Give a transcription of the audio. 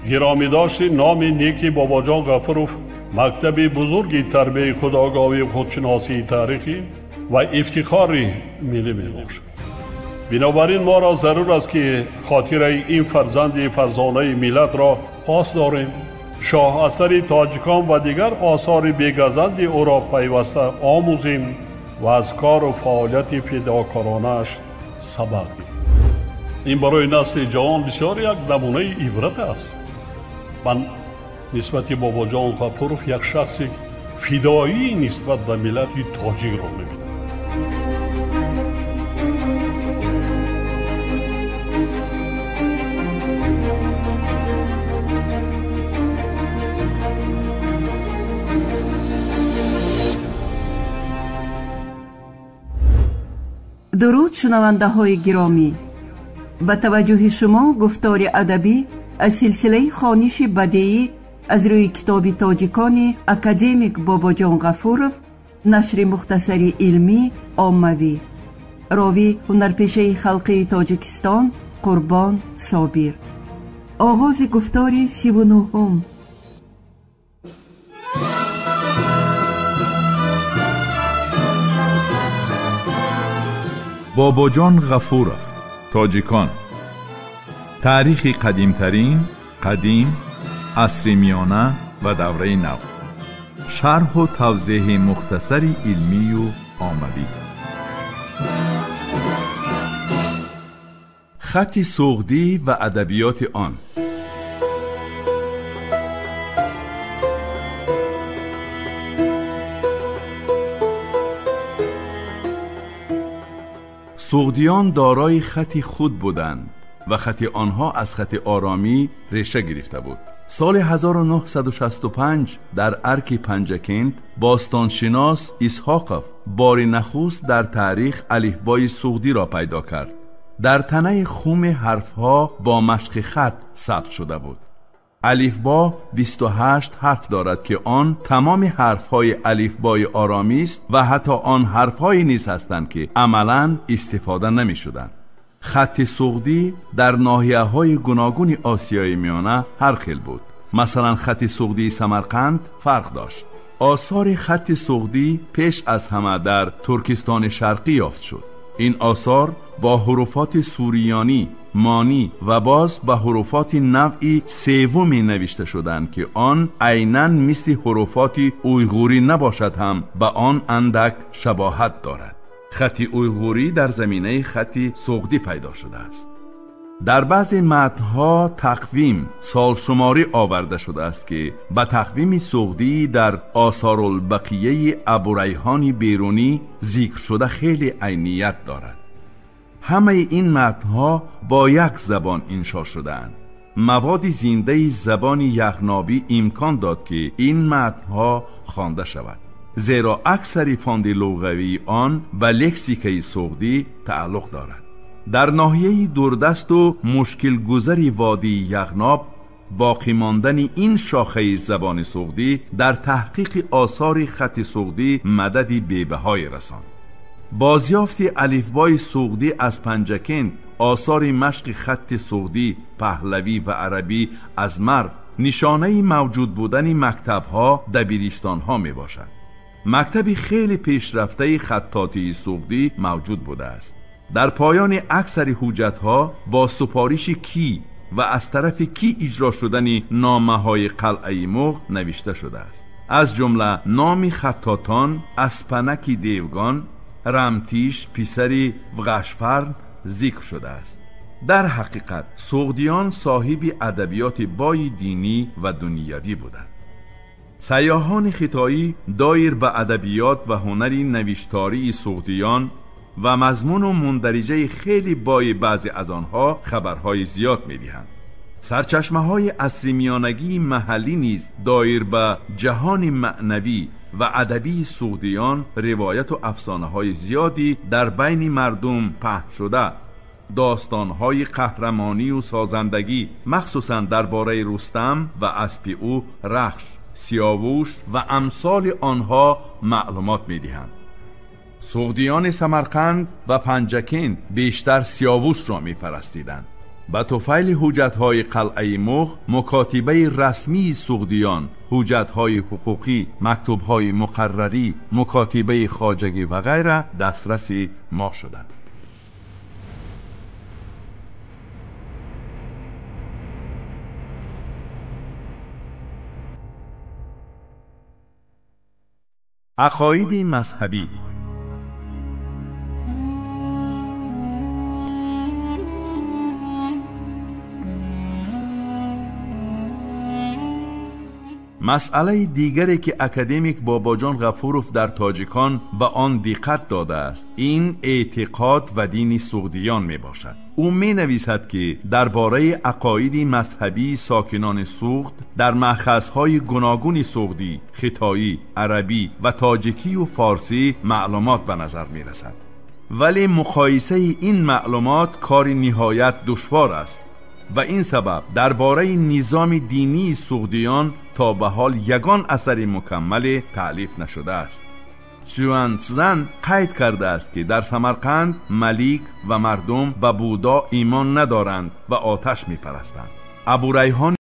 Гиромӣ дошти номи неки Бобоҷон Ғафуров мактаби бузурги тарбияи худогоҳӣ, худшиносии таърихӣ ва ифтихори миллӣ мебошад. Бинобар ин моро зарур аст, ки хотираи ин фарзанди фарзонаи миллатро пос дорем, шоҳасари тоҷикон ва дигар осори бегазанди ӯро пайваста омӯзем ва аз кору фаъолияти фидокоронааш сабақ гирем. Ин барои насли ҷавон бисёр як намунаи ибрат аст. Ман нисбати Бобоҷон Ғафуров як шахси фидоӣ нисбат ба миллати тоҷикро мебинам. Дуруд, шунавандаҳои гиромӣ! Ба таваҷҷӯҳи шумо гуфтори адабӣ аз силсилаи хониши бадеӣ аз рӯи китоби тоҷикони академик Бобоҷон Ғафуров, нашри мухтасари илмӣ оммавӣ. Ровӣ ҳунарпешаи халқии Тоҷикистон Қурбон Собир. Оғози гуфтори 39-ум. Бобоҷон Ғафуров, тоҷикон. Таърихи қадимтарин, қадим, асри миёна ва давраи нав. Шарҳу тавзеҳи мухтасари илмию оммавӣ. Хати суғдӣ ва адабиёти он. Суғдиён дорои хати худ буданд ва хати онҳо аз хати оромӣ реша гирифта буд. Соли 1965 дар арки Панҷакент бостоншинос Исҳоқов бори нахуст дар таърих алифбои суғдиро пайдо кард. Дар танаи хуми ҳарфҳо бо машқи хат сабт шуда буд. Алифбо 28 ҳарф дорад, ки он тамоми ҳарфҳои алифбои оромист ва ҳатто он ҳарфҳое низ ҳастанд, ки амалан истифода намешуданд. Хати суғдӣ дар ноҳияҳои гуногуни Осиёи Миёна ҳар хел буд. Масалан, хати суғдии Самарқанд фарқ дошт. Осори хати суғдӣ пеш аз ҳама дар Туркистони Шарқӣ ёфт шуд. Ин осор бо ҳуруфоти суриёнӣ, монӣ ва боз ба ҳуруфоти навъи севуме навишта шуданд, ки он айнан мисли ҳуруфоти уйғурӣ набошад ҳам ба он андак шабоҳат дорад. Хати уйғурӣ дар заминаи хати суғдӣ пайдо шудааст. Дар баъзе матнҳо тақвим, солшуморӣ оварда шудааст, ки ба тақвими суғдӣ дар Осорулбақияи Абурайҳони Берунӣ зикр шуда хеле айният дорад. Ҳамаи ин матнҳо бо як забон иншо шудаанд. Маводи зиндаи забони яғнобӣ имкон дод, ки ин матнҳо хонда шавад, зеро аксари фонди луғавии он ба лексикаи суғдӣ тааллуқ дорад. Дар ноҳияи дурдасту мушкилгузари водии Яғноб боқӣ мондани ин шохаи забони суғдӣ дар таҳқиқи осори хати суғдӣ мадади бебаҳое расонд. Бозёфти алифбои суғдӣ аз Панҷакент, осори машқи хатти суғдӣ, паҳлавӣ ва арабӣ аз Марв нишонаи мавҷуд будани мактабҳо, дабиристонҳо мебошад. Мактаби хеле пешрафтаи хаттотии суғдӣ мавҷуд будааст. Дар поёни аксари ҳуҷҷатҳо бо супориши кӣ ва аз тарафи кӣ иҷро шудани номаҳои қалъаи Муғ навишта шудааст. Аз ҷумла номи хаттотон Аспанаки Девгон, Рамтиш писари Вғашфарн зикр шудааст. Дар ҳақиқат суғдиён соҳиби адабиёти бои динӣ ва дунявӣ буданд. Сайёҳони хитоӣ доир ба адабиёт ва ҳунари навиштории суғдиён ва мазмуну мундариҷаи хеле бои баъзе аз онҳо хабарҳои зиёд медиҳанд. Сарчашмаҳои асри миёнагии маҳаллӣ низ доир ба ҷаҳони маънавӣ ва адабии суғдиён ривояту афсонаҳои зиёди дар байни мардум паҳн шуда, достонҳои қаҳрамонию созандагӣ, махсусан дар бораи Рустам ва аспи ӯ Рахш, Сиёвуш ва амсоли онҳо маълумот медиҳанд. Суғдиёни Самарқанд ва Панҷакент бештар Сиёвушро мепарастиданд. Ба туфайли ҳуҷҷатҳои қалъаи Муғ, мукотибаи расмии суғдиён, ҳуҷҷатҳои ҳуқуқӣ, мактубҳои муқаррарӣ, мукотибаи хоҷагӣ ва ғайра дастраси мо шуданд. Ақоиди мазҳабӣ. Масъалаи дигаре ки академик Бобоҷон Ғафуров дар тоҷикон ба он диққат додааст, ин эътиқод ва дини суғдиён мебошад. Ӯ менависад, ки дар бораи ақоиди мазҳабии сокинони Суғд дар маъхазҳои гуногуни суғдӣ, хитоӣ, арабӣ ва тоҷикию форсӣ маълумот ба назар мерасад. Вале муқоисаи ин маълумот кори ниҳоят душвор аст. Ба ин сабаб дар бораи низоми динии суғдиён то ба ҳол ягон асари мукаммале таълиф нашудааст. Цюанцзан қайд кардааст, ки дар Самарқанд малик ва мардум ба Будо имон надоранд ва оташ мепарастанд. Абурайҳон